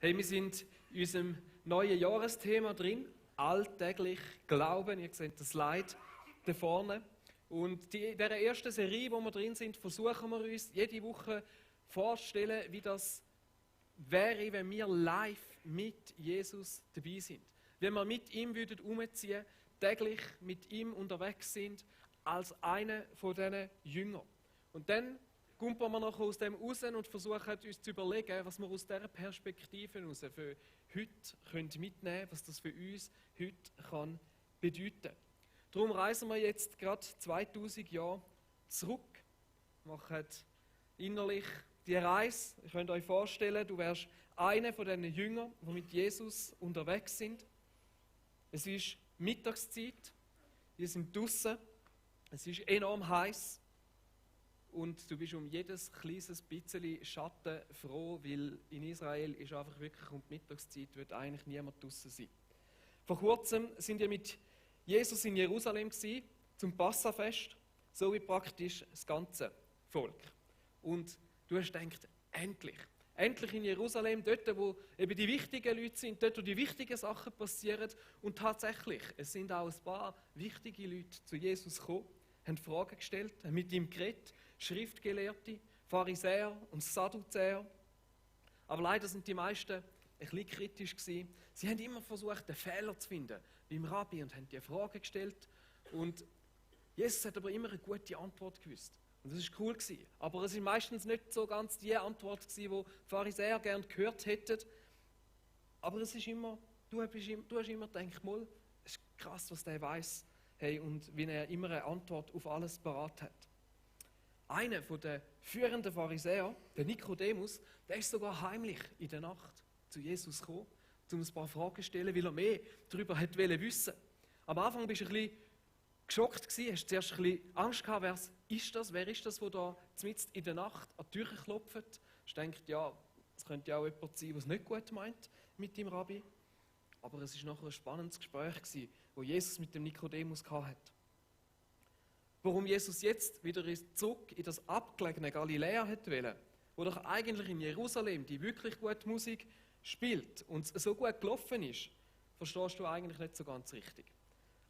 Hey, wir sind in unserem neuen Jahresthema drin, alltäglich Glauben. Ihr seht das Slide da vorne. Und in dieser ersten Serie, wo wir drin sind, versuchen wir uns jede Woche vorzustellen, wie das wäre, wenn wir live mit Jesus dabei sind. Wenn wir mit ihm umziehen würden, täglich mit ihm unterwegs sind, als einer von diesen Jüngern. Und dann kommen wir noch aus dem raus und versuchen uns zu überlegen, was wir aus dieser Perspektive heraus für heute mitnehmen können, was das für uns heute kann bedeuten. Darum reisen wir jetzt gerade 2000 Jahre zurück, machen innerlich die Reise. Ihr könnt euch vorstellen, du wärst einer von diesen Jüngern, die mit Jesus unterwegs sind. Es ist Mittagszeit, wir sind draussen, es ist enorm heiß. Und du bist um jedes kleines bisschen Schatten froh, weil in Israel ist einfach wirklich um die Mittagszeit wird eigentlich niemand draussen sein. Vor kurzem sind wir mit Jesus in Jerusalem gewesen, zum Passafest, so wie praktisch das ganze Volk. Und du hast gedacht, endlich in Jerusalem, dort wo eben die wichtigen Leute sind, dort wo die wichtigen Sachen passieren. Und tatsächlich, es sind auch ein paar wichtige Leute zu Jesus gekommen, haben Fragen gestellt, haben mit ihm geredet, Schriftgelehrte, Pharisäer und Sadduzäer. Aber leider sind die meisten ein bisschen kritisch gewesen. Sie haben immer versucht, einen Fehler zu finden beim Rabbi und haben die Fragen gestellt. Und Jesus hat aber immer eine gute Antwort gewusst. Und das war cool gewesen. Aber es ist meistens nicht so ganz die Antwort gewesen, die die Pharisäer gerne gehört hätten. Aber es ist immer, du hast immer gedacht, mal, es ist krass, was der weiss. Hey, und wie er immer eine Antwort auf alles parat hat. Einer der führenden Pharisäer, der Nikodemus, der ist sogar heimlich in der Nacht zu Jesus gekommen, um ein paar Fragen zu stellen, weil er mehr darüber wissen wollte. Am Anfang bist du ein bisschen geschockt gewesen, hast zuerst ein bisschen Angst gehabt, wer ist das, der da mitten in der Nacht an die Tür klopft. Du denkst, ja, es könnte ja auch jemand sein, der es nicht gut meint mit dem Rabbi. Aber es war nachher ein spannendes Gespräch gewesen, wo Jesus mit dem Nikodemus hatte. Warum Jesus jetzt wieder zurück in das abgelegene Galiläa wollte, wo doch eigentlich in Jerusalem die wirklich gute Musik spielt und es so gut gelaufen ist, verstehst du eigentlich nicht so ganz richtig.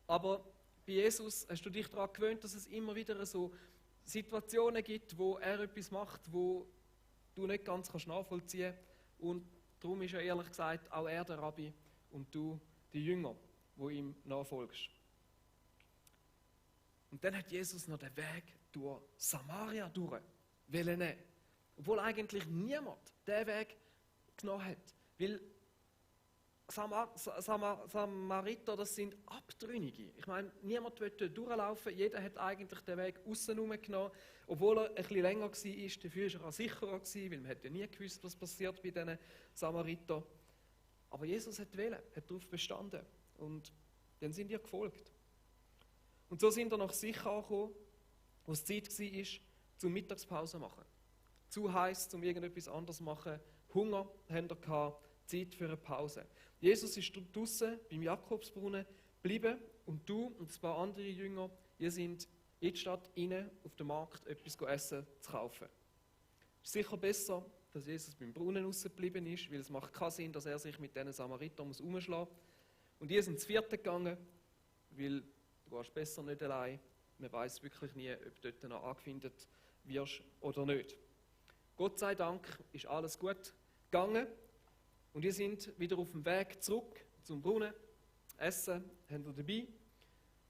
Aber bei Jesus hast du dich daran gewöhnt, dass es immer wieder so Situationen gibt, wo er etwas macht, wo du nicht ganz nachvollziehen kannst. Und darum ist ja ehrlich gesagt auch er der Rabbi und du die Jünger, wo ihm nachfolgst. Und dann hat Jesus noch den Weg durch Samaria nehmen. Obwohl eigentlich niemand den Weg genommen hat. Weil Samariter, das sind Abtrünnige. Ich meine, niemand wollte durchlaufen, jeder hat eigentlich den Weg aussen genommen. Obwohl er ein bisschen länger war, dafür war er auch sicherer, weil man ja nie gewusst, was passiert bei diesen Samaritern. Aber Jesus hat darauf bestanden. Und dann sind ihr gefolgt. Und so sind wir nach Sichar gekommen, wo es Zeit war, zum Mittagspause zu machen. Zu heiß, um irgendetwas anderes zu machen. Hunger haben wir gehabt, Zeit für eine Pause. Jesus ist draussen beim Jakobsbrunnen geblieben und du und ein paar andere Jünger, ihr sind in die Stadt rein, auf den Markt etwas essen zu kaufen. Es ist sicher besser, dass Jesus beim Brunnen rausgeblieben ist, weil es macht keinen Sinn, dass er sich mit diesen Samaritern herumschlagen muss. Und ihr sind zu Vierte gegangen, weil du gehst besser nicht allein. Man weiß wirklich nie, ob du dort noch angefindet wirst oder nicht. Gott sei Dank ist alles gut gegangen und wir sind wieder auf dem Weg zurück zum Brunnen. Essen haben wir dabei.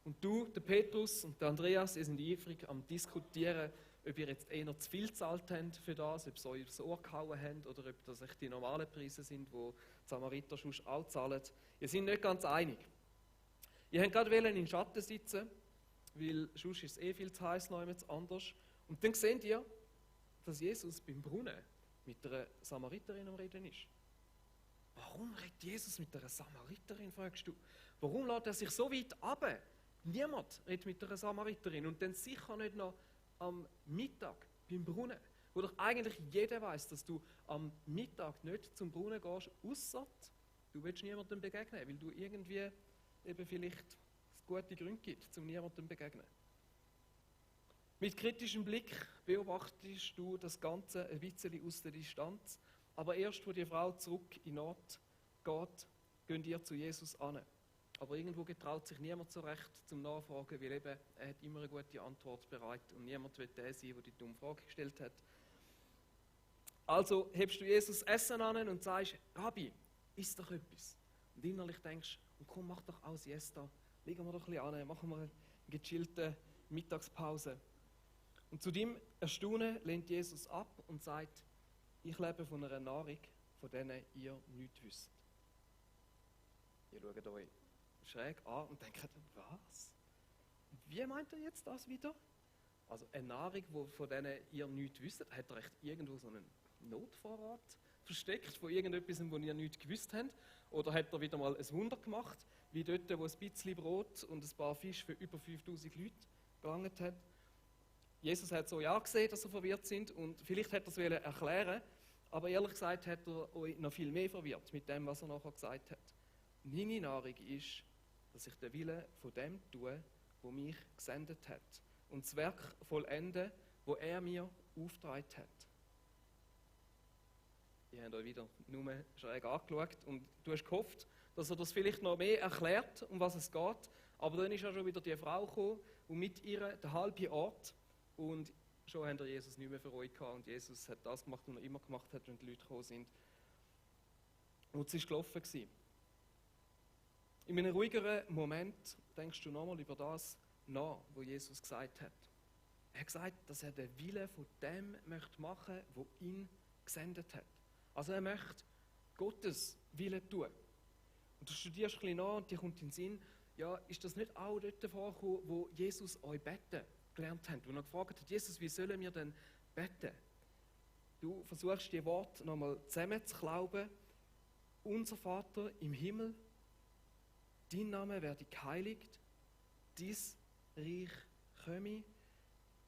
Und du, der Petrus und der Andreas, ihr sind eifrig am Diskutieren, ob ihr jetzt eher zu viel gezahlt habt für das, ob sie euch aufs Ohr gehauen haben oder ob das echt die normalen Preise sind, die die Samariter sonst auch zahlen. Ihr seid nicht ganz einig. Ihr habt gerade in den Schatten sitzen, weil sonst ist es viel zu heiß, noch jemand anders. Und dann seht ihr, dass Jesus beim Brunnen mit einer Samariterin am Reden ist. Warum redet Jesus mit einer Samariterin, fragst du? Warum lässt er sich so weit runter? Niemand redet mit einer Samariterin und dann sicher nicht noch am Mittag beim Brunnen. Wo doch eigentlich jeder weiß, dass du am Mittag nicht zum Brunnen gehst, ausser du willst niemandem begegnen, weil du irgendwie eben vielleicht es gute Gründe gibt, um niemandem zu begegnen. Mit kritischem Blick beobachtest du das Ganze ein bisschen aus der Distanz Aber erst, wo die Frau zurück in Not geht, gehen ihr zu Jesus an. Aber irgendwo getraut sich niemand so recht zum Nachfragen, weil eben, er hat immer eine gute Antwort bereit und niemand will der sein, der die dumme Frage gestellt hat. Also hebst du Jesus Essen an und sagst, Rabbi, iss doch etwas. Und innerlich denkst, und komm, mach doch auch Siesta, legen wir doch ein bisschen an, machen wir eine gechillte Mittagspause. Und zu deinem Erstaunen lehnt Jesus ab und sagt, ich lebe von einer Nahrung, von der ihr nichts wisst. Ihr schaut euch schräg an und denkt, was? Wie meint er jetzt das wieder? Also eine Nahrung, von der ihr nichts wisst, hat er echt irgendwo so einen Notvorrat versteckt von irgendetwas, wo ihr nichts gewusst habt? Oder hat er wieder mal ein Wunder gemacht, wie dort, wo ein bisschen Brot und ein paar Fisch für über 5000 Leute gelangt hat? Jesus hat so ja gesehen, dass sie verwirrt sind und vielleicht hätte er es erklären, aber ehrlich gesagt hat er euch noch viel mehr verwirrt mit dem, was er nachher gesagt hat. Meine Nahrung ist, dass ich den Willen von dem tue, der mich gesendet hat und das Werk vollende, wo er mir aufgetragen hat. Ihr habt euch wieder nur schräg angeschaut und du hast gehofft, dass er das vielleicht noch mehr erklärt, um was es geht. Aber dann ist ja schon wieder die Frau gekommen und mit ihr der halbe Ort und schon haben Jesus nicht mehr für euch gehabt und Jesus hat das gemacht, was er immer gemacht hat, wenn die Leute gekommen sind. Und es war gelaufen gewesen. In einem ruhigeren Moment denkst du nochmal über das nach, was Jesus gesagt hat. Er hat gesagt, dass er den Willen von dem möchte machen, der ihn gesendet hat. Also er möchte Gottes Willen tun. Und du studierst ein bisschen nach und dir kommt in den Sinn, ja, ist das nicht auch dort vorgekommen, wo Jesus euch beten gelernt hat, wo er gefragt hat, Jesus, wie sollen wir denn beten? Du versuchst die Worte nochmal zusammenzuklauben. Unser Vater im Himmel, dein Name werde geheiligt, dein Reich komme,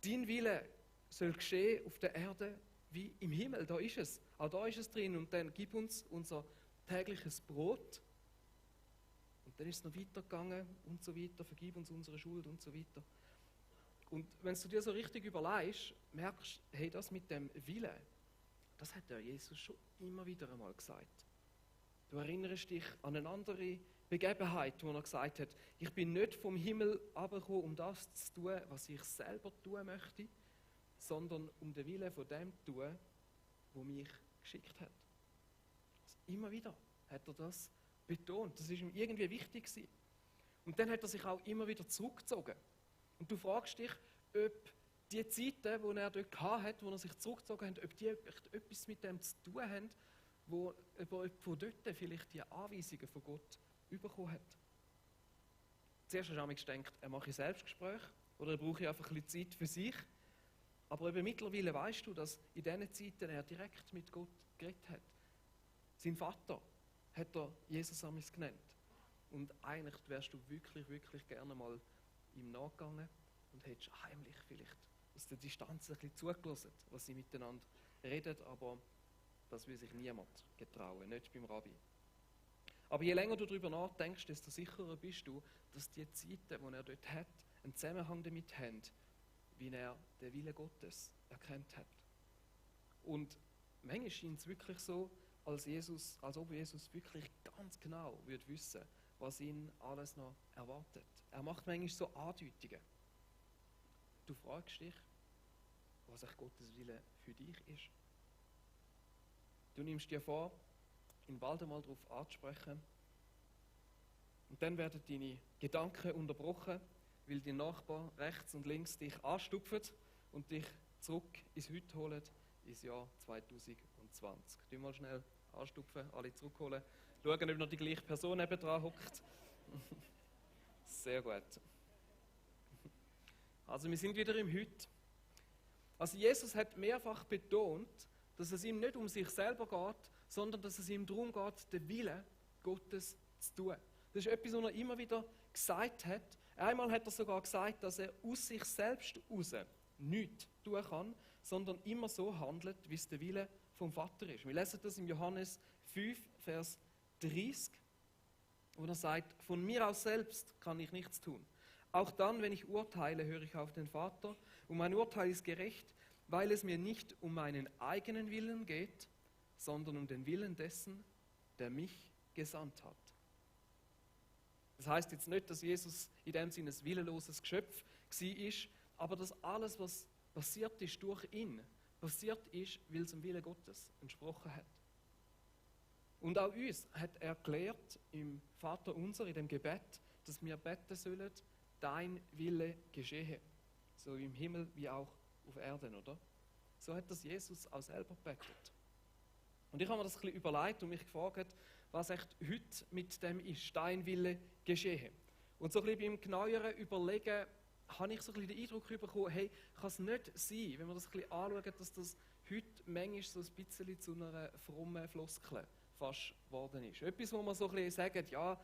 dein Wille soll geschehen auf der Erde wie im Himmel, da ist es. Auch da ist es drin und dann gib uns unser tägliches Brot. Und dann ist es noch weitergegangen und so weiter, vergib uns unsere Schuld und so weiter. Und wenn du dir so richtig überlegst, merkst du, hey, das mit dem Willen, das hat der Jesus schon immer wieder einmal gesagt. Du erinnerst dich an eine andere Begebenheit, wo er gesagt hat, ich bin nicht vom Himmel herabgekommen, um das zu tun, was ich selber tun möchte, sondern um den Willen von dem zu tun, der mich geschickt hat. Also immer wieder hat er das betont. Das ist ihm irgendwie wichtig gewesen. Und dann hat er sich auch immer wieder zurückgezogen. Und du fragst dich, ob die Zeiten, die er dort hatte, wo er sich zurückgezogen hat, ob die etwas mit dem zu tun haben, wo von dort vielleicht die Anweisungen von Gott bekommen hat. Zuerst hast du gedacht, er mache Selbstgespräch oder er brauche einfach ein bisschen Zeit für sich. Aber eben mittlerweile weißt du, dass in diesen Zeiten er direkt mit Gott geredet hat. Sein Vater hat er Jesus amigs genannt. Und eigentlich wärst du wirklich, wirklich gerne mal ihm nachgegangen und hättest heimlich vielleicht aus der Distanz ein bisschen zugelassen, was sie miteinander reden, aber das will sich niemand getrauen, nicht beim Rabbi. Aber je länger du darüber nachdenkst, desto sicherer bist du, dass die Zeiten, die er dort hat, einen Zusammenhang damit haben, wie er den Willen Gottes erkannt hat. Und manchmal scheint es wirklich so, als ob Jesus wirklich ganz genau würde wissen, was ihn alles noch erwartet. Er macht manchmal so Andeutungen. Du fragst dich, was echt Gottes Wille für dich ist. Du nimmst dir vor, ihn bald einmal darauf anzusprechen. Und dann werden deine Gedanken unterbrochen, weil dein Nachbar rechts und links dich anstupft und dich zurück ins Heute holen, ins Jahr 2020. Du mal schnell anstupfen, alle zurückholen, schauen, ob noch die gleiche Person nebendran hockt. Sehr gut. Also wir sind wieder im Heute. Also Jesus hat mehrfach betont, dass es ihm nicht um sich selber geht, sondern dass es ihm darum geht, den Willen Gottes zu tun. Das ist etwas, was er immer wieder gesagt hat. Einmal hat er sogar gesagt, dass er aus sich selbst heraus nichts tun kann, sondern immer so handelt, wie es der Wille vom Vater ist. Wir lesen das im Johannes 5, Vers 30, wo er sagt, von mir aus selbst kann ich nichts tun. Auch dann, wenn ich urteile, höre ich auf den Vater und mein Urteil ist gerecht, weil es mir nicht um meinen eigenen Willen geht, sondern um den Willen dessen, der mich gesandt hat. Das heißt jetzt nicht, dass Jesus in dem Sinne ein willenloses Geschöpf war, aber dass alles, was passiert ist durch ihn, passiert ist, weil es dem Willen Gottes entsprochen hat. Und auch uns hat er gelehrt im Vater unser, in dem Gebet, dass wir beten sollen, dein Wille geschehe. So im Himmel wie auch auf Erden, oder? So hat das Jesus auch selber gebetet. Und ich habe mir das ein bisschen überlegt und mich gefragt, was echt heute mit dem ist, dein Wille geschehe. Und so ein bisschen beim genaueren Überlegen habe ich so ein bisschen den Eindruck bekommen, hey, kann es nicht sein, wenn wir das ein bisschen anschauen, dass das heute manchmal so ein bisschen zu einer frommen Floskel fast geworden ist. Etwas, wo man so ein bisschen sagt, ja,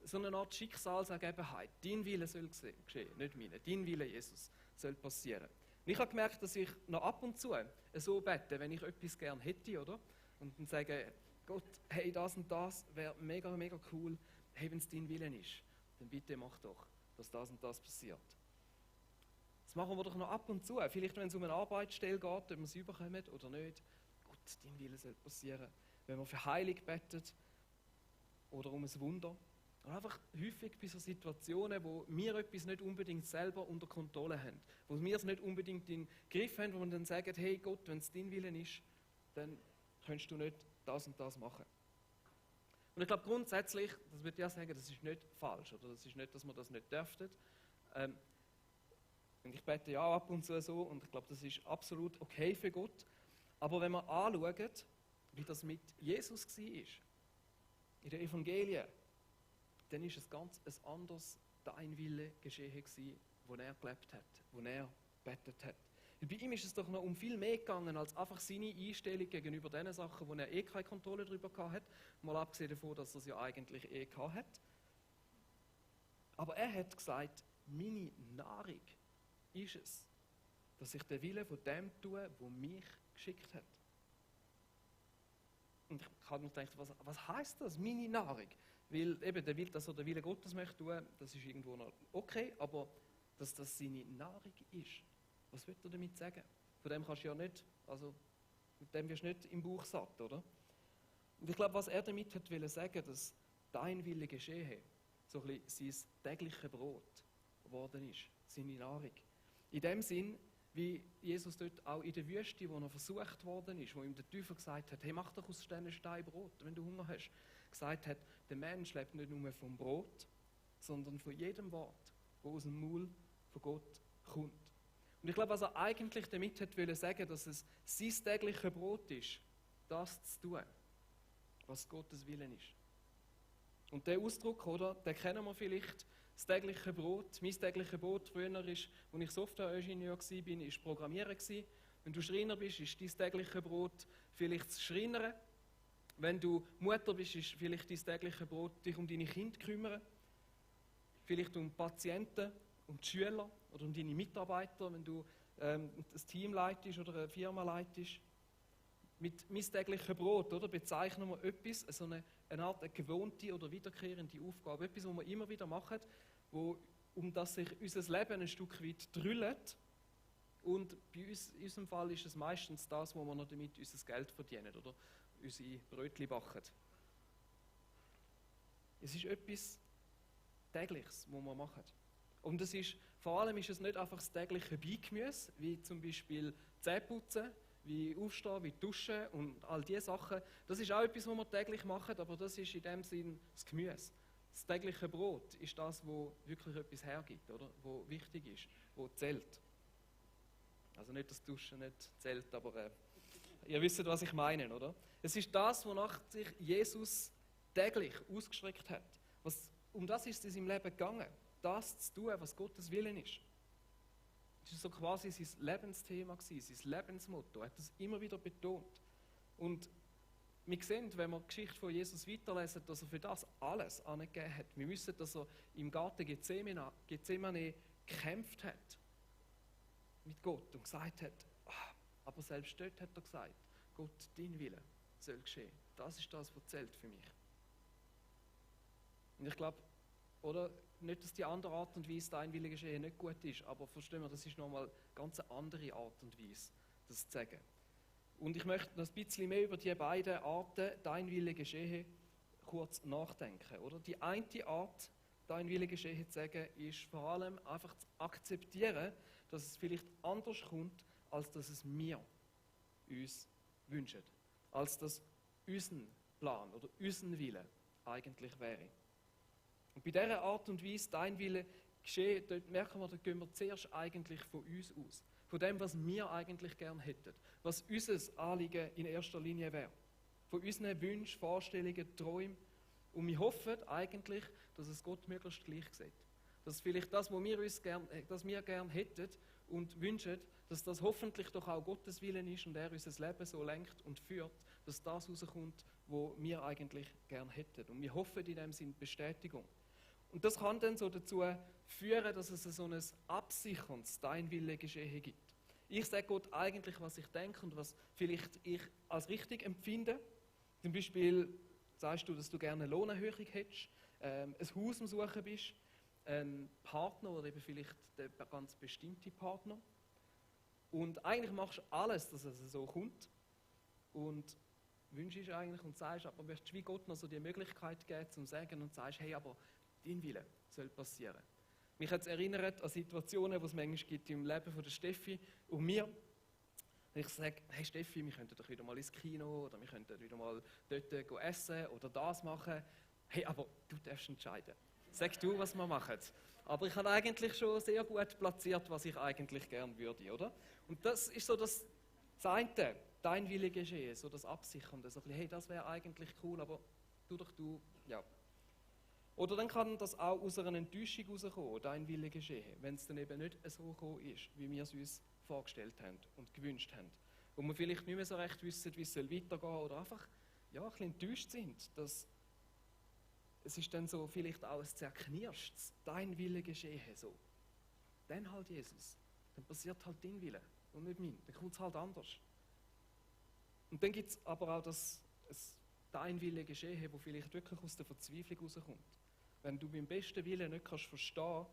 so eine Art Schicksalsergebenheit. Dein Wille soll geschehen, nicht meine. Dein Wille, Jesus, soll passieren. Und ich habe gemerkt, dass ich noch ab und zu so bete, wenn ich etwas gerne hätte, oder? Und dann sage, Gott, hey, das und das wäre mega, mega cool. Hey, wenn es dein Willen ist, dann bitte mach doch, dass das und das passiert. Das machen wir doch noch ab und zu. Vielleicht, wenn es um eine Arbeitsstelle geht, ob wir sie überkommen oder nicht. Gott, dein Wille soll passieren. Wenn wir für Heilung betet oder um ein Wunder. Und einfach häufig bei so Situationen, wo wir etwas nicht unbedingt selber unter Kontrolle haben, wo wir es nicht unbedingt in den Griff haben, wo wir dann sagen, hey Gott, wenn es dein Wille ist, dann kannst du nicht das und das machen. Und ich glaube grundsätzlich, das würde ich ja sagen, das ist nicht falsch, oder das ist nicht, dass wir das nicht dürften. Und ich bete ja auch ab und zu so und ich glaube, das ist absolut okay für Gott. Aber wenn wir anschauen, wie das mit Jesus war, in den Evangelien, dann ist es ganz ein anderes dein Wille geschehen gewesen, wo er gelebt hat, wo er betet hat. Und bei ihm ist es doch noch um viel mehr gegangen, als einfach seine Einstellung gegenüber den Sachen, wo er keine Kontrolle darüber hatte. Mal abgesehen davon, dass er es ja eigentlich hatte. Aber er hat gesagt, meine Nahrung ist es, dass ich den Willen von dem tue, der mich geschickt hat. Und ich habe mir gedacht, was heisst das, meine Nahrung? Weil eben der Wille, dass er den Willen Gottes möchte tun, das ist irgendwo noch okay, aber dass das seine Nahrung ist, was will er damit sagen? Von dem kannst du ja nicht, also mit dem wirst du nicht im Bauch satt, oder? Und ich glaube, was er damit hat wollen sagen, dass dein Wille geschehe, so ein bisschen sein tägliches Brot geworden ist, seine Nahrung. In dem Sinn, wie Jesus dort auch in der Wüste, wo er versucht worden ist, wo ihm der Teufel gesagt hat, hey, mach doch aus Steinen Stein Brot, wenn du Hunger hast, gesagt hat, der Mensch lebt nicht nur vom Brot, sondern von jedem Wort, das aus dem Maul von Gott kommt. Und ich glaube, was er eigentlich damit hat wollen sagen, dass es sein tägliches Brot ist, das zu tun, was Gottes Willen ist. Und der Ausdruck, oder, den kennen wir vielleicht, das tägliche Brot. Mein tägliches Brot früher, als ich Softwareingenieur war, war Programmieren. Wenn du Schreiner bist, ist dein tägliches Brot vielleicht das Schreinern. Wenn du Mutter bist, ist vielleicht dein tägliches Brot dich um deine Kinder kümmern. Vielleicht um Patienten, um die Schüler oder um deine Mitarbeiter, wenn du ein Team leitest oder eine Firma leitest. Mit mein tägliches Brot, oder, bezeichnen wir etwas, so eine Art eine gewohnte oder wiederkehrende Aufgabe, etwas, was wir immer wieder machen, um das sich unser Leben ein Stück weit drüllt. Und bei uns, in unserem Fall ist es meistens das, wo wir noch damit unser Geld verdienen oder unsere Brötchen backen. Es ist etwas Tägliches, was wir machen. Und das ist, vor allem ist es nicht einfach das tägliche Beigemüse, wie zum Beispiel Zähneputzen, wie Aufstehen, wie Duschen und all diese Sachen. Das ist auch etwas, was wir täglich machen, aber das ist in dem Sinn das Gemüse. Das tägliche Brot ist das, was wirklich etwas hergibt, oder? Wo wichtig ist, wo zählt. Also nicht das Duschen nicht zählt, aber ihr wisst, was ich meine, oder? Es ist das, wonach sich Jesus täglich ausgestreckt hat. Um das ist es in seinem Leben gegangen. Das zu tun, was Gottes Willen ist. Das war so quasi sein Lebensthema, sein Lebensmotto. Er hat das immer wieder betont. Und wir sehen, wenn wir die Geschichte von Jesus weiterlesen, dass er für das alles angegeben hat. Wir wissen, dass er im Garten Gethsemane gekämpft hat mit Gott und gesagt hat, aber selbst dort hat er gesagt, Gott, dein Wille soll geschehen. Das ist das, was zählt für mich. Und ich glaube, oder nicht, dass die andere Art und Weise, dein Wille geschehen, nicht gut ist, aber verstehen wir, das ist nochmal eine ganz andere Art und Weise, das zu sagen. Und ich möchte noch ein bisschen mehr über die beiden Arten, dein Wille geschehe, kurz nachdenken. Oder? Die eine Art, dein Wille geschehe zu sagen, ist vor allem einfach zu akzeptieren, dass es vielleicht anders kommt, als dass es wir uns wünschen. Als dass unser Plan oder unser Wille eigentlich wäre. Und bei dieser Art und Weise, dein Wille geschehe, dort merken wir, da gehen wir zuerst eigentlich von uns aus. Von dem, was wir eigentlich gerne hätten. Was unser Anliegen in erster Linie wäre. Von unseren Wünschen, Vorstellungen, Träumen. Und wir hoffen eigentlich, dass es Gott möglichst gleich sieht. Dass vielleicht das, was wir gerne hätten und wünschen, dass das hoffentlich doch auch Gottes Willen ist und er unser Leben so lenkt und führt, dass das rauskommt, was wir eigentlich gerne hätten. Und wir hoffen in dem Sinn Bestätigung. Und das kann dann so dazu führen, dass es so ein absicherndes Dein Wille geschehe gibt. Ich sage Gott eigentlich, was ich denke und was vielleicht ich als richtig empfinde. Zum Beispiel sagst du, dass du gerne eine Lohnerhöhung hättest, ein Haus am Suchen bist, einen Partner oder eben vielleicht der ganz bestimmte Partner. Und eigentlich machst du alles, dass es so kommt. Und wünschst eigentlich und sagst, aber möchtest wie Gott noch so die Möglichkeit geben, zum sagen und sagst, hey, aber dein Wille soll passieren. Mich hat es erinnert an Situationen, die es manchmal gibt im Leben von der Steffi und mir. Ich sage, hey Steffi, wir könnten doch wieder mal ins Kino oder wir könnten wieder mal dort essen oder das machen. Hey, aber du darfst entscheiden. Sag du, was wir machen. Aber ich habe eigentlich schon sehr gut platziert, was ich eigentlich gerne würde, oder? Und das ist so das eine, dein Wille geschehe, so das Absichernde. So ein bisschen, hey, das wäre eigentlich cool, aber du, ja. Oder dann kann das auch aus einer Enttäuschung herauskommen, dein Wille geschehe, wenn es dann eben nicht so gekommen ist, wie wir es uns vorgestellt haben und gewünscht haben. Und wir vielleicht nicht mehr so recht wissen, wie es weitergehen soll oder einfach ja, ein bisschen enttäuscht sind, dass es ist dann so vielleicht auch ein zerknirschtes, dein Wille geschehe so. Dann halt Jesus, dann passiert halt dein Wille und nicht mein, dann kommt es halt anders. Und dann gibt es aber auch das dein Wille geschehe, wo vielleicht wirklich aus der Verzweiflung rauskommt. Wenn du beim besten Willen nicht kannst verstehen,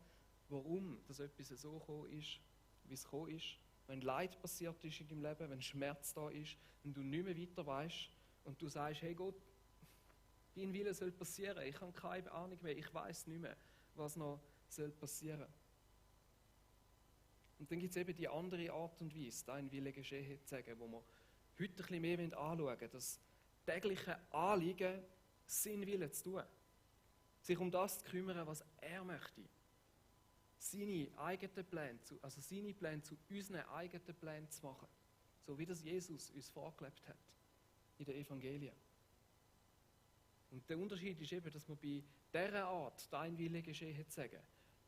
warum das etwas so gekommen ist, wie es gekommen ist, wenn Leid passiert ist in deinem Leben, wenn Schmerz da ist, wenn du nicht mehr weiter weißt und du sagst, hey Gott, dein Wille soll passieren, ich habe keine Ahnung mehr, ich weiß nicht mehr, was noch soll passieren. Und dann gibt es eben die andere Art und Weise, dein Wille geschehe zu sagen, wo wir heute ein bisschen mehr anschauen wollen, das tägliche Anliegen, seinen Willen zu tun. Sich um das zu kümmern, was er möchte. Seine eigenen Pläne, also seine Pläne zu unseren eigenen Plänen zu machen. So wie das Jesus uns vorgelebt hat in den Evangelien. Und der Unterschied ist eben, dass wir bei dieser Art, dein Wille geschehe zu sagen,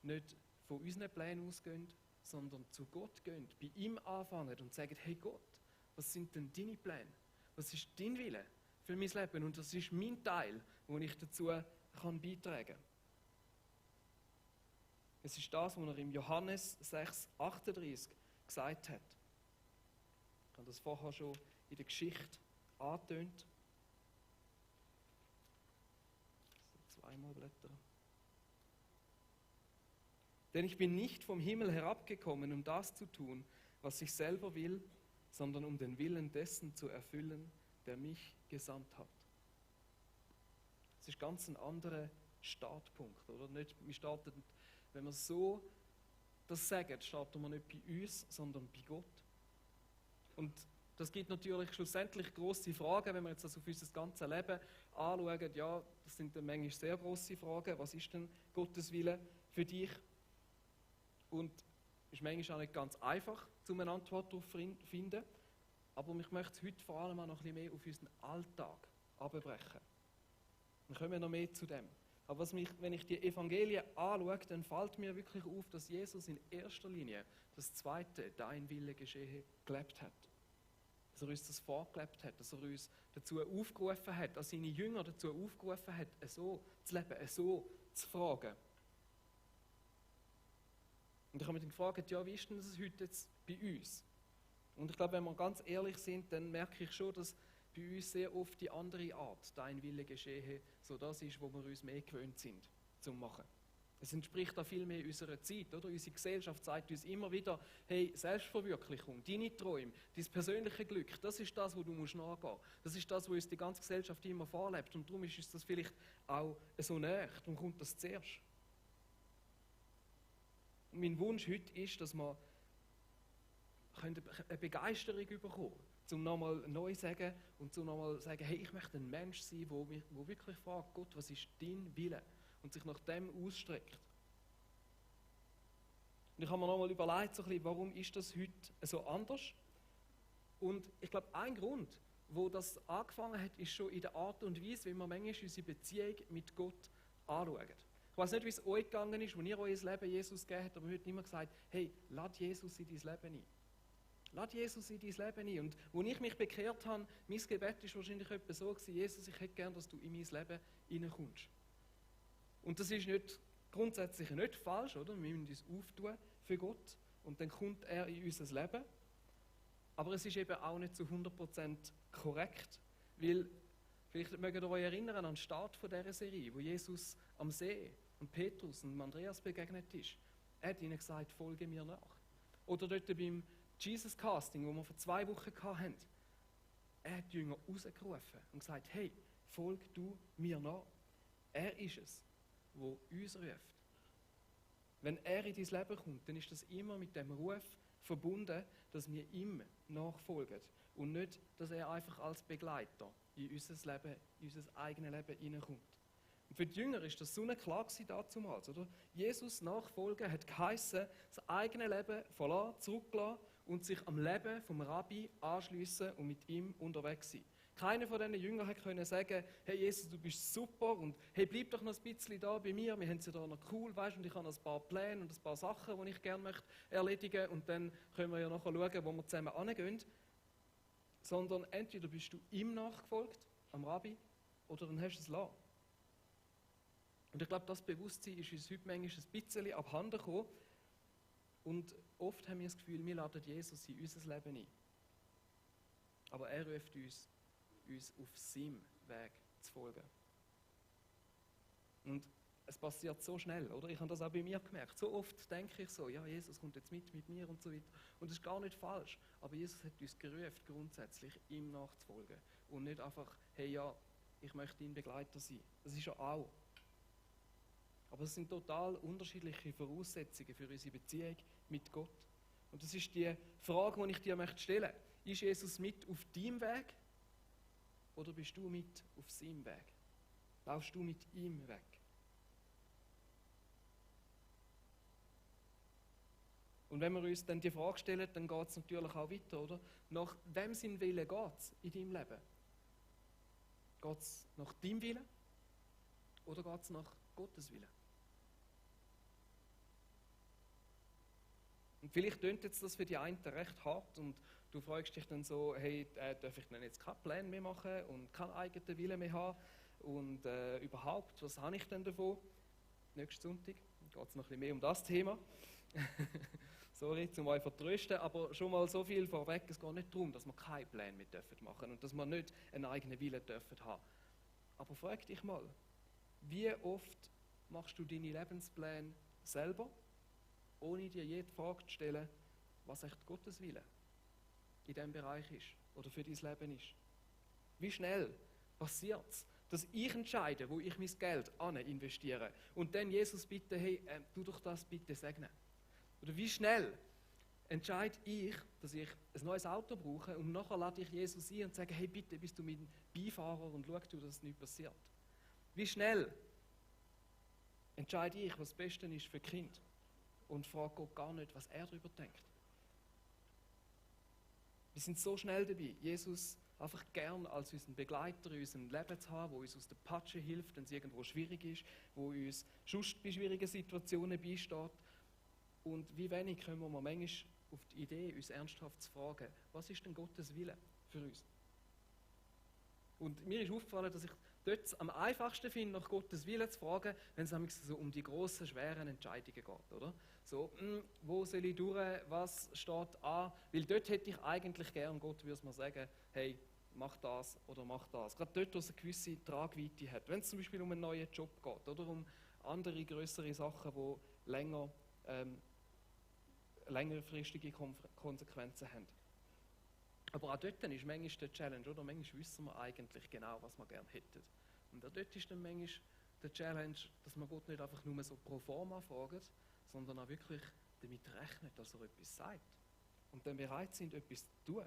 nicht von unseren Plänen ausgehen, sondern zu Gott gehen, bei ihm anfangen und sagen, hey Gott, was sind denn deine Pläne? Was ist dein Wille für mein Leben? Und das ist mein Teil, wo ich dazu beitragen kann. Es ist das, was er im Johannes 6,38 gesagt hat. Ich habe das vorher schon in der Geschichte angetönt. Zweimal blättern. Denn ich bin nicht vom Himmel herabgekommen, um das zu tun, was ich selber will, sondern um den Willen dessen zu erfüllen, der mich gesandt hat. Das ist ganz ein anderer Startpunkt, oder? Nicht, wir starten, wenn wir so das sagen, starten wir nicht bei uns, sondern bei Gott. Und das gibt natürlich schlussendlich grosse Fragen, wenn wir jetzt das auf unser ganzes Leben anschauen. Ja, das sind dann manchmal sehr grosse Fragen. Was ist denn Gottes Wille für dich? Und es ist manchmal auch nicht ganz einfach, eine Antwort darauf zu finden. Aber ich möchte es heute vor allem auch noch ein bisschen mehr auf unseren Alltag abbrechen. Dann kommen wir noch mehr zu dem. Aber wenn ich die Evangelien anschaue, dann fällt mir wirklich auf, dass Jesus in erster Linie das zweite, dein Wille geschehe, gelebt hat. Dass er uns das vorgelebt hat, dass er uns dazu aufgerufen hat, dass seine Jünger dazu aufgerufen hat, so zu leben, so zu fragen. Und ich habe mich dann gefragt, ja, wie ist denn das heute jetzt bei uns? Und ich glaube, wenn wir ganz ehrlich sind, dann merke ich schon, dass bei uns sehr oft die andere Art, dein Wille geschehe, so das ist, wo wir uns mehr gewöhnt sind, zu machen. Es entspricht auch viel mehr unserer Zeit, oder? Unsere Gesellschaft sagt uns immer wieder, hey, Selbstverwirklichung, deine Träume, dein persönliche Glück, das ist das, wo du nachgehen musst. Das ist das, was uns die ganze Gesellschaft immer vorlebt. Und darum ist uns das vielleicht auch so näher. Darum kommt das zuerst. Und mein Wunsch heute ist, dass wir eine Begeisterung bekommen, um nochmal neu zu sagen und um nochmal zu sagen, hey, ich möchte ein Mensch sein, der wirklich fragt, Gott, was ist dein Wille? Und sich nach dem ausstreckt. Und ich habe mir nochmal überlegt, so ein bisschen, warum ist das heute so anders? Und ich glaube, ein Grund, wo das angefangen hat, ist schon in der Art und Weise, wie wir manchmal unsere Beziehung mit Gott anschauen. Ich weiß nicht, wie es euch gegangen ist, als ihr euer Leben Jesus gegeben habt, aber heute immer gesagt, hey, lad Jesus in dein Leben ein. Lad Jesus in dein Leben ein. Und als ich mich bekehrt habe, mein Gebet war wahrscheinlich etwa so gewesen, Jesus, ich hätte gern, dass du in mein Leben hineinkommst. Und das ist nicht, grundsätzlich nicht falsch, oder? Wir müssen uns auftun für Gott und dann kommt er in unser Leben. Aber es ist eben auch nicht zu 100% korrekt, weil, vielleicht mögt ihr euch erinnern an den Start von dieser Serie, wo Jesus am See und Petrus und Andreas begegnet ist. Er hat ihnen gesagt, folge mir nach. Oder dort beim Jesus Casting, wo wir vor 2 Wochen hatten, er hat die Jünger rausgerufen und gesagt, hey, folg du mir nach. Er ist es, wo uns ruft. Wenn er in dein Leben kommt, dann ist das immer mit dem Ruf verbunden, dass wir ihm nachfolgen und nicht, dass er einfach als Begleiter in unser Leben, in unser eigenes Leben hineinkommt. Und für die Jünger ist das so klar damals, oder? Jesus nachfolgen hat geheissen, das eigene Leben verlassen, zurücklassen und sich am Leben vom Rabbi anschliessen und mit ihm unterwegs sein. Keiner von diesen Jüngern konnte sagen, hey Jesus, du bist super und hey, bleib doch noch ein bisschen da bei mir, wir haben es ja da noch cool, weißt, und ich habe noch ein paar Pläne und ein paar Sachen, die ich gerne möchte erledigen und dann können wir ja nachher schauen, wo wir zusammen hingehen. Sondern entweder bist du ihm nachgefolgt, am Rabbi, oder dann hast du es lassen. Und ich glaube, das Bewusstsein ist uns heute manchmal ein bisschen abhanden gekommen und oft haben wir das Gefühl, wir laden Jesus in unser Leben ein. Aber er ruft uns auf seinem Weg zu folgen. Und es passiert so schnell, oder? Ich habe das auch bei mir gemerkt. So oft denke ich so, ja, Jesus kommt jetzt mit mir und so weiter. Und das ist gar nicht falsch. Aber Jesus hat uns gerufen, grundsätzlich ihm nachzufolgen. Und nicht einfach, hey, ja, ich möchte dein Begleiter sein. Das ist er auch. Aber es sind total unterschiedliche Voraussetzungen für unsere Beziehung mit Gott. Und das ist die Frage, die ich dir stellen möchte. Ist Jesus mit auf deinem Weg? Oder bist du mit auf seinem Weg? Laufst du mit ihm weg? Und wenn wir uns dann die Frage stellen, dann geht es natürlich auch weiter, oder? Nach wem sein Wille geht es in deinem Leben? Geht es nach deinem Willen? Oder geht es nach Gottes Willen? Und vielleicht tönt jetzt das für die einen recht hart und du fragst dich dann so, hey, darf ich denn jetzt keinen Plan mehr machen und keinen eigenen Willen mehr haben und überhaupt, was habe ich denn davon? Nächsten Sonntag geht es noch ein bisschen mehr um das Thema. Sorry, um euch zu vertrösten, aber schon mal so viel vorweg, es geht nicht darum, dass wir keinen Plan mehr machen dürfen und dass wir nicht einen eigenen Willen dürfen haben. Aber frag dich mal, wie oft machst du deine Lebenspläne selber, ohne dir jede Frage zu stellen, was echt Gottes Wille in diesem Bereich ist oder für dein Leben ist? Wie schnell passiert es, dass ich entscheide, wo ich mein Geld investiere und dann Jesus bitte, hey, tu doch das bitte segnen. Oder wie schnell entscheide ich, dass ich ein neues Auto brauche und nachher lade ich Jesus ein und sage, hey bitte, bist du mein Beifahrer und schau du, dass nichts passiert. Wie schnell entscheide ich, was das Beste ist für Kind und frage Gott gar nicht, was er darüber denkt. Wir sind so schnell dabei, Jesus einfach gern als unseren Begleiter in unserem Leben zu haben, der uns aus der Patsche hilft, wenn es irgendwo schwierig ist, der uns sonst bei schwierigen Situationen beisteht. Und wie wenig können wir manchmal auf die Idee, uns ernsthaft zu fragen, was ist denn Gottes Wille für uns? Und mir ist aufgefallen, dass ich dort am einfachsten finde, nach Gottes Willen zu fragen, wenn es nämlich so um die grossen, schweren Entscheidungen geht, oder? So, wo soll ich durch, was steht an? Weil dort hätte ich eigentlich gern, Gott würde mir sagen, hey, mach das oder mach das. Gerade dort, wo es eine gewisse Tragweite hat. Wenn es zum Beispiel um einen neuen Job geht oder um andere größere Sachen, die längerfristige Konsequenzen haben. Aber auch dort ist manchmal die Challenge, oder? Manchmal wissen wir eigentlich genau, was wir gerne hätten. Und auch dort ist dann manchmal die Challenge, dass man Gott nicht einfach nur so pro forma fragt, sondern auch wirklich damit rechnet, dass er etwas sagt. Und dann bereit sind, etwas zu tun.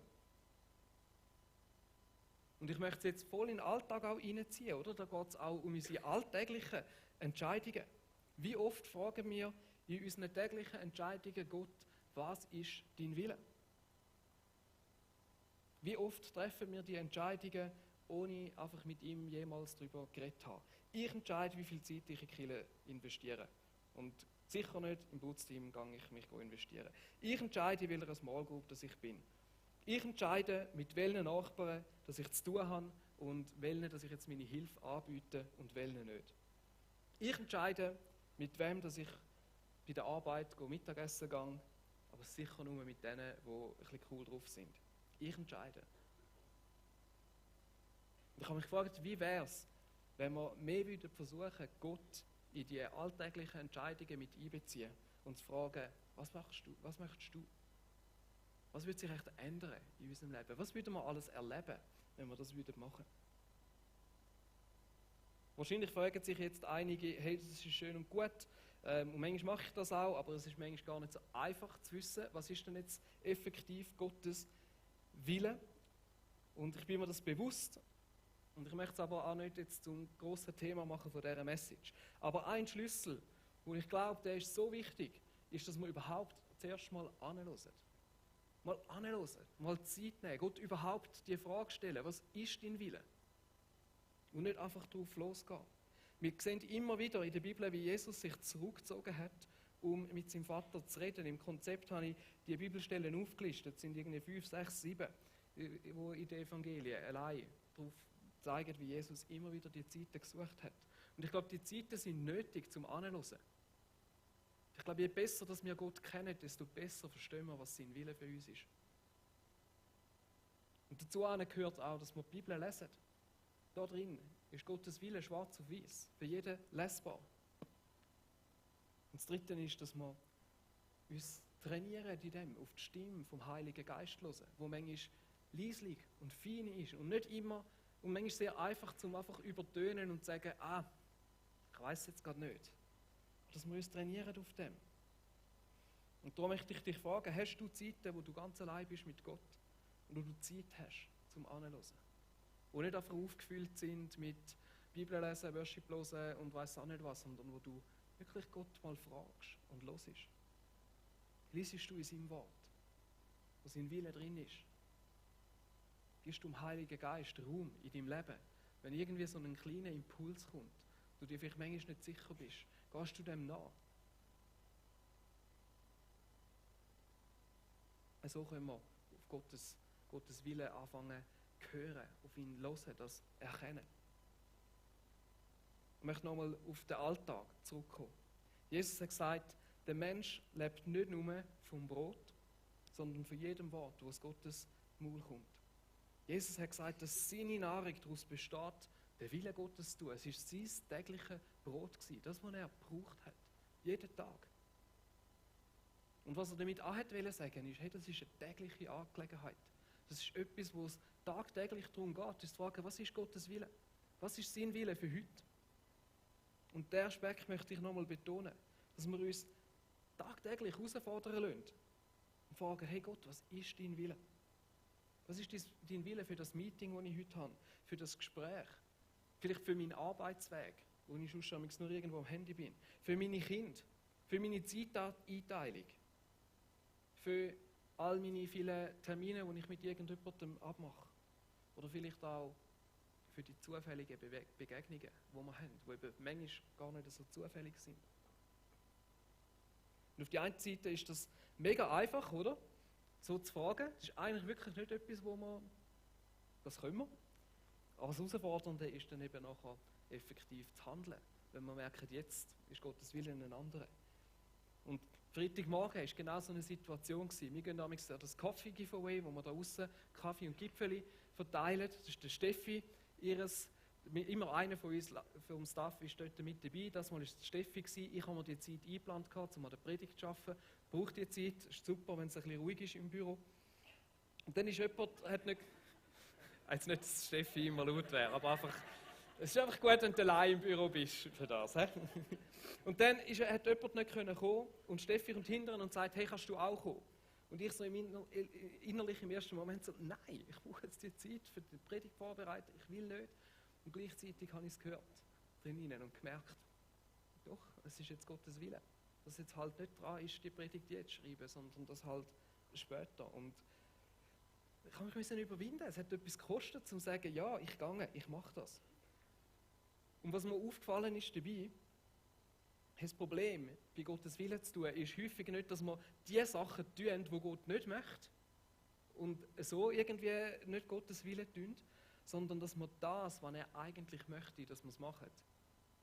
Und ich möchte es jetzt voll in den Alltag auch reinziehen, oder? Da geht es auch um unsere alltäglichen Entscheidungen. Wie oft fragen wir in unseren täglichen Entscheidungen Gott, was ist dein Wille? Wie oft treffen wir die Entscheidungen, ohne einfach mit ihm jemals darüber geredet zu haben? Ich entscheide, wie viel Zeit ich in die Kirche investiere. Und sicher nicht im Putzteam gehe ich mich investieren. Ich entscheide, in welcher Small Group dass ich bin. Ich entscheide, mit welchen Nachbarn dass ich zu tun habe und welchen, dass ich jetzt meine Hilfe anbiete und welchen nicht. Ich entscheide, mit wem dass ich bei der Arbeit Mittagessen gehe, aber sicher nur mit denen, die ein bisschen cool drauf sind. Ich entscheide. Ich habe mich gefragt, wie wäre es, wenn wir mehr versuchen, Gott in die alltäglichen Entscheidungen mit einbeziehen und zu fragen, was machst du, was möchtest du? Was würde sich echt ändern in unserem Leben? Was würden wir alles erleben, wenn wir das machen würden? Wahrscheinlich fragen sich jetzt einige, hey, das ist schön und gut, und manchmal mache ich das auch, aber es ist manchmal gar nicht so einfach zu wissen, was ist denn jetzt effektiv Gottes Wille. Und ich bin mir das bewusst. Und ich möchte es aber auch nicht jetzt zum grossen Thema machen von dieser Message. Aber ein Schlüssel, wo ich glaube, der ist so wichtig, ist, dass wir überhaupt zuerst mal anhören. Mal anhören, mal Zeit nehmen, Gott überhaupt die Frage stellen, was ist dein Wille? Und nicht einfach drauf losgehen. Wir sehen immer wieder in der Bibel, wie Jesus sich zurückgezogen hat, um mit seinem Vater zu reden. Im Konzept habe ich die Bibelstellen aufgelistet, es sind irgendwie 5, 6, 7, wo in den Evangelien allein darauf zeigen, wie Jesus immer wieder die Zeiten gesucht hat. Und ich glaube, die Zeiten sind nötig zum Anhören. Ich glaube, je besser dass wir Gott kennen, desto besser verstehen wir, was sein Wille für uns ist. Und dazu gehört auch, dass wir die Bibel lesen. Da drin ist Gottes Wille schwarz auf weiß, für jeden lesbar. Und das Dritte ist, dass wir uns trainieren in dem, auf die Stimme vom Heiligen Geist hören, wo manchmal leislich und fein ist und nicht immer und manchmal sehr einfach zum einfach übertönen und sagen, ich weiß jetzt gerade nicht. Dass wir uns trainieren auf dem. Und darum möchte ich dich fragen, hast du Zeiten, wo du ganz allein bist mit Gott und wo du Zeit hast zum Anhören? Wo nicht einfach aufgefüllt sind mit Bibel lesen, Worship hören und weiss auch nicht was, sondern wo du wirklich Gott mal fragst und hörst. Liesest du in seinem Wort, wo sein Wille drin ist? Gibst du dem Heiligen Geist Raum in deinem Leben, wenn irgendwie so ein kleiner Impuls kommt, du dir vielleicht manchmal nicht sicher bist, gehst du dem nach? So können wir auf Gottes Wille anfangen zu hören, auf ihn hören, das erkennen. Ich möchte nochmal auf den Alltag zurückkommen. Jesus hat gesagt, der Mensch lebt nicht nur vom Brot, sondern von jedem Wort, das aus Gottes Maul kommt. Jesus hat gesagt, dass seine Nahrung daraus besteht, den Willen Gottes zu tun. Es war sein tägliches Brot, das, was er gebraucht hat. Jeden Tag. Und was er damit auch wollte sagen, ist, hey, das ist eine tägliche Angelegenheit. Das ist etwas, wo es tagtäglich darum geht, uns zu fragen, was ist Gottes Wille? Was ist sein Wille für heute? Und der Aspekt möchte ich nochmal betonen, dass wir uns tagtäglich herausfordern lassen und fragen, hey Gott, was ist dein Wille? Was ist dein Wille für das Meeting, das ich heute habe? Für das Gespräch? Vielleicht für meinen Arbeitsweg, wo ich sonst nur irgendwo am Handy bin? Für meine Kinder? Für meine Zeiteinteilung? Für all meine vielen Termine, die ich mit irgendjemandem abmache? Oder vielleicht auch für die zufälligen Begegnungen, die wir haben, die eben manchmal gar nicht so zufällig sind. Und auf die eine Seite ist das mega einfach, oder? So zu fragen. Das ist eigentlich wirklich nicht etwas, das können wir. Aber das Herausfordernde ist dann eben nachher effektiv zu handeln. Wenn wir merken, jetzt ist Gottes Wille ein anderer. Und Freitagmorgen war genau so eine Situation. Wir gehen damals an das Coffee-Giveaway, wo wir da außen Kaffee und Gipfeli verteilen. Das ist der Steffi, ihres Immer einer von uns vom Staff ist dort mit dabei. Das Mal war es Steffi. Ich habe mir die Zeit eingeplant, um an der Predigt zu arbeiten. Braucht die Zeit. Es ist super, wenn es ein bisschen ruhig ist im Büro. Und dann ist jemand, hat nicht... Jetzt nicht, dass Steffi immer laut wäre, aber einfach... Es ist einfach gut, wenn du allein im Büro bist für das. He? Und dann hat jemand nicht kommen können und Steffi kommt hinterher und sagt, hey, kannst du auch kommen? Und ich so innerlich im ersten Moment so, nein, ich brauche jetzt die Zeit für die Predigt vorbereiten, ich will nicht. Und gleichzeitig habe ich es gehört drinnen und gemerkt, doch, es ist jetzt Gottes Wille. Dass jetzt halt nicht dran ist, die Predigt jetzt zu schreiben, sondern das halt später. Und ich habe mich überwinden. Es hat etwas gekostet, um zu sagen, ja, ich gehe, ich mache das. Und was mir aufgefallen ist dabei, das Problem bei Gottes Wille zu tun, ist häufig nicht, dass wir die Sachen tun, die Gott nicht möchte und so irgendwie nicht Gottes Wille tun, sondern dass wir das, was er eigentlich möchte, dass wir es machen,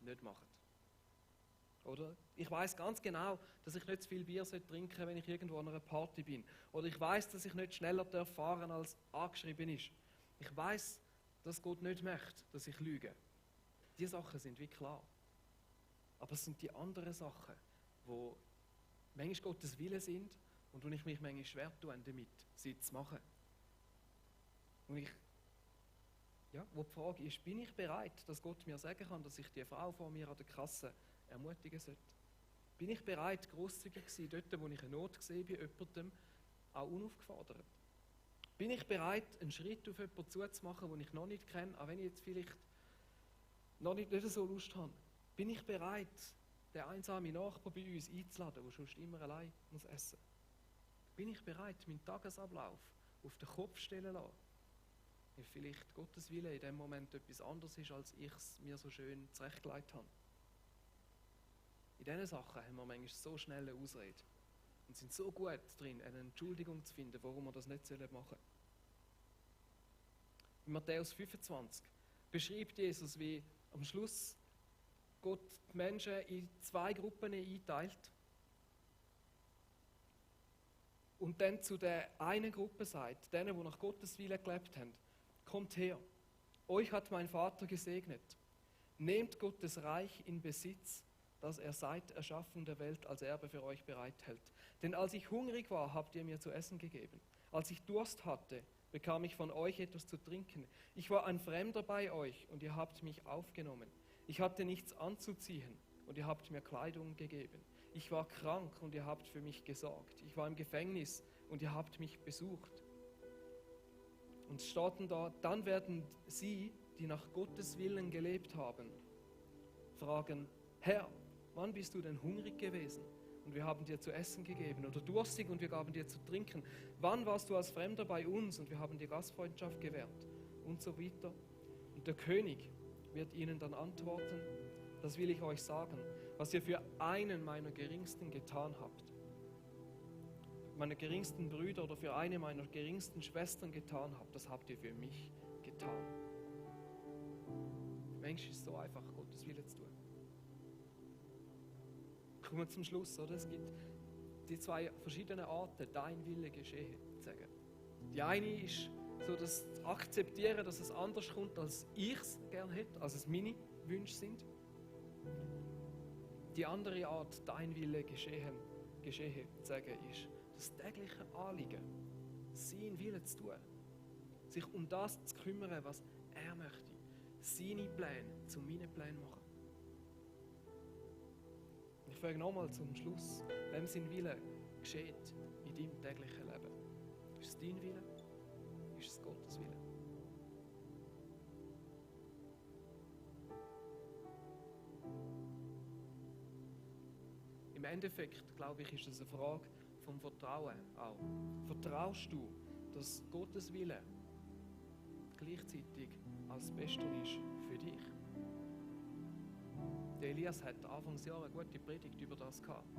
nicht machen. Oder? Ich weiß ganz genau, dass ich nicht zu viel Bier trinken sollte, wenn ich irgendwo an einer Party bin. Oder ich weiß, dass ich nicht schneller fahren darf, als angeschrieben ist. Ich weiß, dass Gott nicht möchte, dass ich lüge. Die Sachen sind wie klar. Aber es sind die anderen Sachen, die manchmal Gottes Wille sind und wo ich mich manchmal schwer tue, damit sie zu machen. Und wo die Frage ist, bin ich bereit, dass Gott mir sagen kann, dass ich die Frau vor mir an der Kasse ermutigen sollte? Bin ich bereit, grosszügig zu sein, dort, wo ich eine Not sehe bei jemandem, auch unaufgefordert? Bin ich bereit, einen Schritt auf jemanden zuzumachen, den ich noch nicht kenne, auch wenn ich jetzt vielleicht noch nicht so Lust habe? Bin ich bereit, den einsamen Nachbarn bei uns einzuladen, der sonst immer allein muss essen? Bin ich bereit, meinen Tagesablauf auf den Kopf stellen lassen, weil vielleicht Gottes Wille in dem Moment etwas anderes ist, als ich es mir so schön zurechtgelegt habe? In diesen Sachen haben wir manchmal so schnell eine Ausrede und sind so gut drin, eine Entschuldigung zu finden, warum wir das nicht machen sollen. In Matthäus 25 beschreibt Jesus, wie am Schluss Gott die Menschen in 2 Gruppen einteilt und dann zu der einen Gruppe sagt, denen, die nach Gottes Wille gelebt haben, kommt her, euch hat mein Vater gesegnet, nehmt Gottes Reich in Besitz, das er seit Erschaffung der Welt als Erbe für euch bereithält. Denn als ich hungrig war, habt ihr mir zu essen gegeben. Als ich Durst hatte, bekam ich von euch etwas zu trinken. Ich war ein Fremder bei euch und ihr habt mich aufgenommen. Ich hatte nichts anzuziehen und ihr habt mir Kleidung gegeben. Ich war krank und ihr habt für mich gesorgt. Ich war im Gefängnis und ihr habt mich besucht. Und es steht da, dann werden sie, die nach Gottes Willen gelebt haben, fragen, Herr, wann bist du denn hungrig gewesen und wir haben dir zu essen gegeben, oder durstig und wir gaben dir zu trinken? Wann warst du als Fremder bei uns und wir haben dir Gastfreundschaft gewährt? Und so weiter. Und der König wird ihnen dann antworten, das will ich euch sagen, was ihr für einen meiner Geringsten getan habt, meiner geringsten Brüder oder für eine meiner geringsten Schwestern getan habt, das habt ihr für mich getan. Mensch, ist so einfach, Gottes Wille zu tun. Kommen wir zum Schluss, oder? Es gibt die 2 verschiedenen Arten, dein Wille geschehe, zu sagen. Die eine ist so, das zu akzeptieren, dass es anders kommt, als ich es gerne hätte, als es meine Wünsche sind. Die andere Art, dein Wille geschehe, zu sagen, ist das tägliche Anliegen, sein Wille zu tun, sich um das zu kümmern, was er möchte, seine Pläne zu meinen Plänen machen. Ich frage nochmal zum Schluss, wem sein Wille geschieht in deinem täglichen Leben? Ist es dein Wille? Ist es Gottes Wille? Im Endeffekt, glaube ich, ist es eine Frage vom Vertrauen auch. Vertraust du, dass Gottes Wille gleichzeitig als das Beste ist für dich? Der Elias hat Anfangsjahr eine gute Predigt über das gehabt.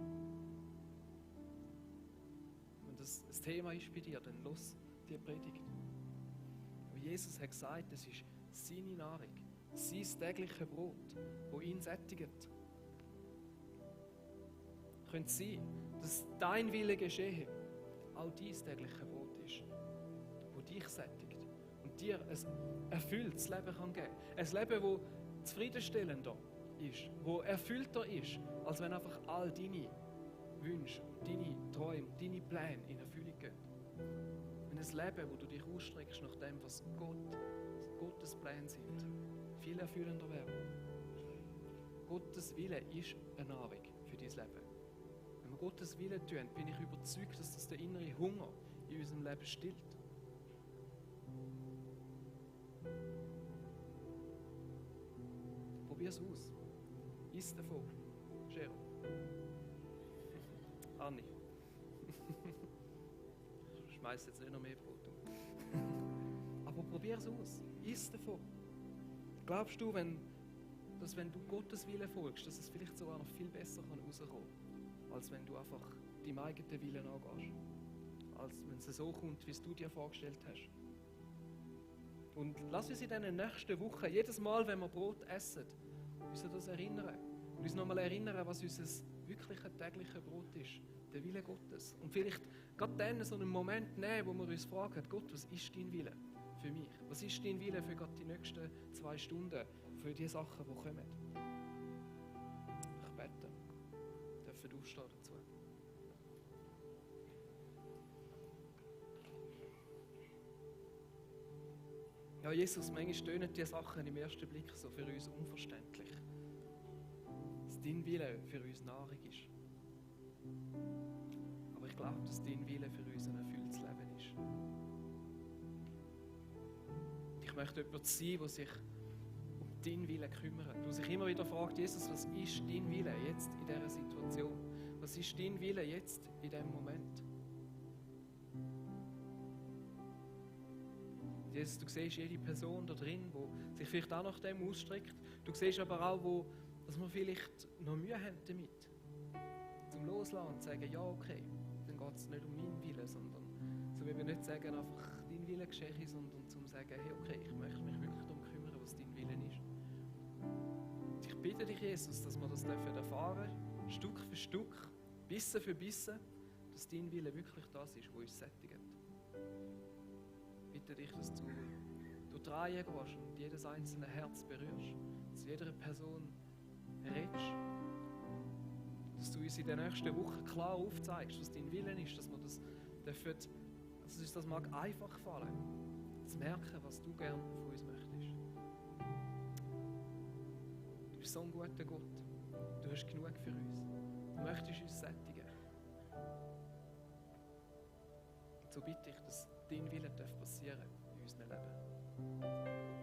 Wenn das Thema ist bei dir, dann los die Predigt. Aber Jesus hat gesagt, es ist seine Nahrung, sein tägliches Brot, das ihn sättigt. Könnte es sein, dass dein Wille geschehe auch dein tägliches Brot ist, das dich sättigt und und dir ein erfülltes Leben geben kann. Ein Leben, das zufriedenstellender ist, das erfüllter ist, als wenn einfach all deine Wünsche, deine Träume, deine Pläne in Erfüllung gehen. Wenn ein Leben, wo du dich ausstreckst nach dem, was Gottes Pläne sind, viel erfüllender wäre. Gottes Wille ist eine Nahrung für dein Leben. Wenn wir Gottes Wille tun, bin ich überzeugt, dass das den inneren Hunger in unserem Leben stillt. Probier es aus. Iss davon. Gero. Anni. Ich schmeiß jetzt nicht noch mehr Brot um. Aber probier es aus. Iss davon. Glaubst du, wenn du Gottes Willen folgst, dass es vielleicht sogar noch viel besser rauskommen kann, als wenn du einfach deinem eigenen Willen angehst? Als wenn es so kommt, wie es du dir vorgestellt hast. Und lass uns in diesen nächsten Wochen, jedes Mal, wenn wir Brot essen, uns an das erinnern. Und uns nochmal erinnern, was unser wirkliches tägliches Brot ist. Der Wille Gottes. Und vielleicht gerade dann so einen Moment nehmen, wo wir uns fragen, Gott, was ist dein Wille für mich? Was ist dein Wille für gerade die nächsten 2 Stunden, für die Sachen, die kommen? Ich bete. Dürfen aufstehen dazu. Ja, Jesus, manchmal stöhnen diese Sachen im ersten Blick so für uns unverständlich. Dass dein Wille für uns Nahrung ist. Aber ich glaube, dass dein Wille für uns ein erfülltes Leben ist. Ich möchte jemand sein, der sich um deinen Willen kümmert. Der sich immer wieder fragt, Jesus, was ist dein Wille jetzt in dieser Situation? Was ist dein Wille jetzt in diesem Moment? Jesus, du siehst jede Person da drin, die sich vielleicht auch nach dem ausstreckt. Du siehst aber auch, dass wir vielleicht noch Mühe haben damit. Zum Loslassen und sagen, ja okay, dann geht es nicht um meinen Willen, sondern so wie wir nicht sagen, einfach dein Wille geschehe, sondern zum sagen, hey okay, ich möchte mich wirklich darum kümmern, was dein Wille ist. Und ich bitte dich, Jesus, dass wir das erfahren dürfen, Stück für Stück, Bissen für Bissen, dass dein Wille wirklich das ist, was uns sättigt. Ich bitte dich, dass du durch die Reihe gehst und jedes einzelne Herz berührst, dass jeder Person redest, dass du uns in den nächsten Wochen klar aufzeigst, was dein Wille ist, dass wir das dürfen, dass uns das mag einfach fallen, zu merken, was du gerne von uns möchtest. Du bist so ein guter Gott, du hast genug für uns, du möchtest uns sättigen. Und so bitte ich, dass dein Wille passieren darf in unserem Leben.